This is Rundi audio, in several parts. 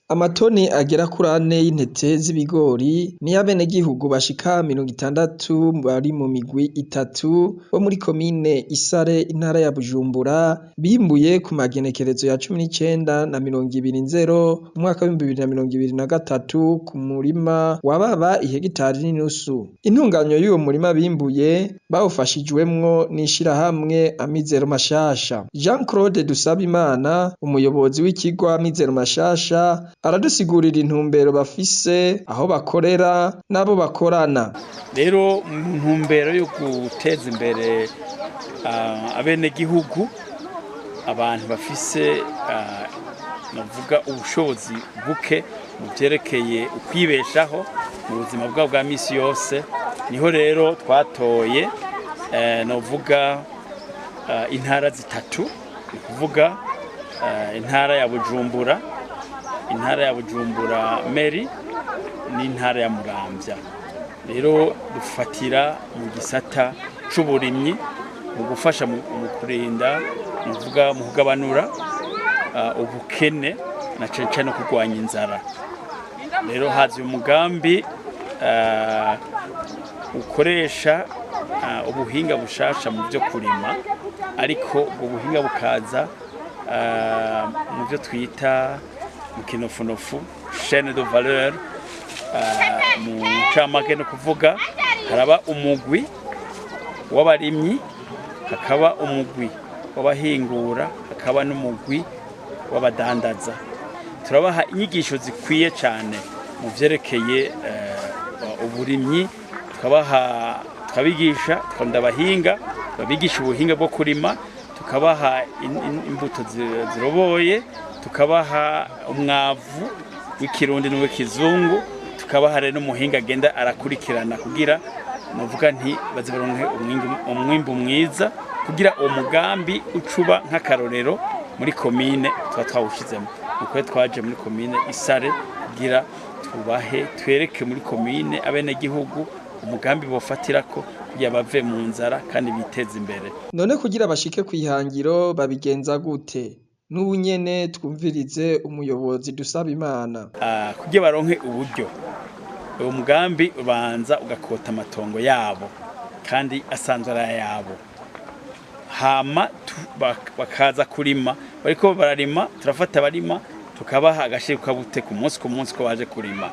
Amatoni agera kuri ane y'intete z'ibigori niyo abenegihugu bashika 60 bari mu migwi itatu bo muri komine Isare, intara ya Bujumbura, bimbuye ku magenekerezo ya 19 na 20 Nzero umwaka w'2023 ku murima wababa ihegitari n'inusu. Intunganyo y'uwo murima bimbuye bawufashijwemwo n'ishirahamwe Amizero Mashasha. Jean Claude Dusabimana, umuyobozi w'ikigo Amizero Mashasha, aradusigurira intumbero bafise, aho bakorera n'abo bakorana. Rero mu ntumbero yo guteza imbere abenegihugu, abantu bafise navuga ubushobozi buke mu vyerekeye ukwibeshaho mu buzima bwabo bwa misi yose, niho rero twatoye novuga intara zitatu, ni kuvuga intara ya Bujumbura, intara ya Bujumbura Meri n'intara ya Muramvya. Rero dufatira mu gisata c'uburimyi mu gufasha mu kurinda, nuvuga mu kugabanura ubukene na cane cane no kurwanya inzara. Rero haza umugambi ukoresha ubuhinga bushasha mu vyo kurima, ariko ubwo buhinga bukaza mu vyo twita mu kinofunofu chaîne de valeur. Mu ncamake no kuvuga haraba umugwi w'abarimyi, hakaba umugwi w'abahingura, hakaba n'umugwi w'abadandaza. Turabaha inyigisho zikwiye cyane mu vyerekeye uburimyi, tukabaha, tukabigisha, tukarinda abahinga babigisha ubuhinga bwo kurima, tukabaha imbuto ziroboye, tukabaha umwavu w'ikirundi n'uw'ikizungu, tukabaha rero n'umuhinga agenda arakurikirana kugira novuga nti baze baronke umwimbu mwiza, kugira uwo mugambi ucuba nk'akarorero muri komine tuba twawushizemo. Nuko twaje muri komine Isare kugira tubahe, twereke muri komine abenegihugu umugambi bofatirako kugira bave mu nzara kandi biteze imbere. None kugira bashike kw'ihangiro babigenza gute? N'ubu nyene twumvirize umuyobozi Dusabimana. Kugira baronke uburyo, uwo mugambi ubanza ugakota amatongo yabo kandi asanzwe ari ayabo, hama bakaza kurima. Bariko bararima, turafata abarima tukabaha agashirukabute ku munsi ku munsi ko baje kurima,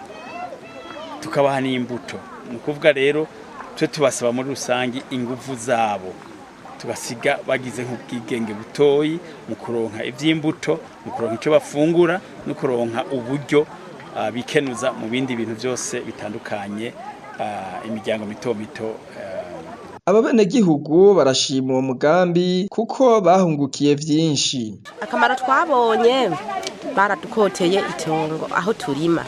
tukabaha n'imbuto. Ni ukuvuga rero twe tubasaba muri rusangi inguvu zabo, tugasiga bagize nk'ubwigenge butoyi mu kuronka ivy'imbuto, mu kuronka ico bafungura no kuronka uburyo bikenuza mu bindi bintu byose bitandukanye, imiryango mito mito. Aba benegihugu barashima uwo mugambi kuko bahungukiye vyinshi. Akamaro twabonye, baradukoteye itongo aho turima,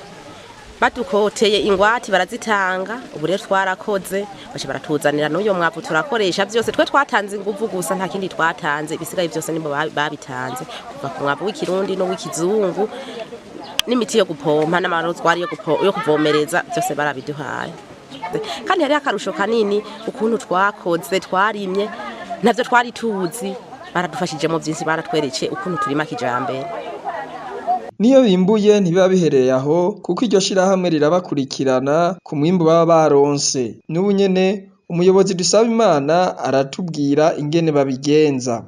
badukoteye ingwati barazitanga. Ubu rero twarakoze, baca baratuzanira n'uyo mwavu turakoresha byose. Twe twatanze inguvu gusa, nta kindi twatanze, ibisigaye byose nibo babitanze, kuva ku mwavu w'ikirundi n'uw'ikizungu n'imiti yo gupompa n'amarozwari yo kuvomereza, byose barabiduhaye. Kandi hariho akarusho kanini ukuntu twakoze, twarimye ntavyo twari tuzi. Baradufashije mu vyinshi, baratweretse ukuntu turima kijambere. Niyo bimbuye ntibiba bihereye aho, kuko iryo shirahamwe rirabakurikirana ku mwimbu baba baronse. N'ubu nyene umuyobozi Dusabimana aratubwira ingene babigenza.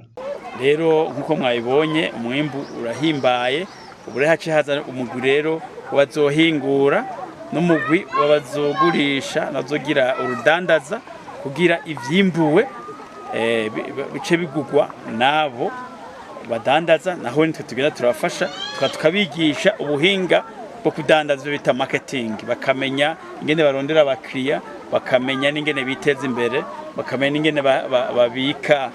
Rero nkuko mwabibonye, umwimbu urahimbaye. Ubu rero haciye haza umugwi rero wazohingura n'umugwi w'abazogurisha nazogira urudandaza, kugira ivyimbuwe bice bigugwa nabo badandaza. Naho nitwe tugenda turabafasha, tukabigisha ubuhinga bwo kudandaza, ibyo bita marketing, bakamenya ingene barondera abakiriya, bakamenya n'ingene biteza imbere, bakamenya n'ingene babika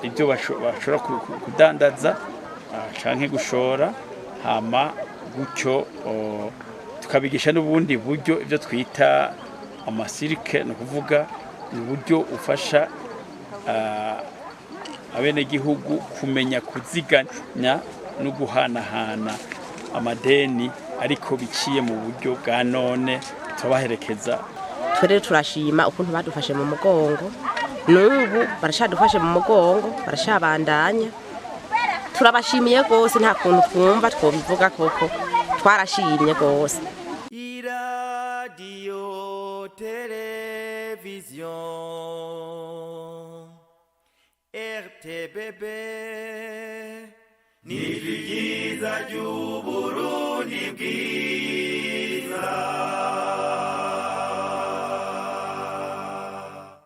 ibyo bashobora kudandaza canke gushora. Hama gutyo tukabigisha n'ubundi buryo, ibyo twita amasirike, ni ukuvuga ni uburyo ufasha abenegihugu kumenya kuziganya no guhanahana amadeni, ariko biciye mu buryo bwa none, turabaherekeza. Twe rero turashima ukuntu badufashe mu mugongo, n'ubu baracadufashe mu mugongo, baracabandanya. Turabashimiye rwose, nta kuntu twumva twobivuga koko, twarashimye rwose. Iradiyo televiziyo RTBB ni ryiza ry'Uburundi bwiza.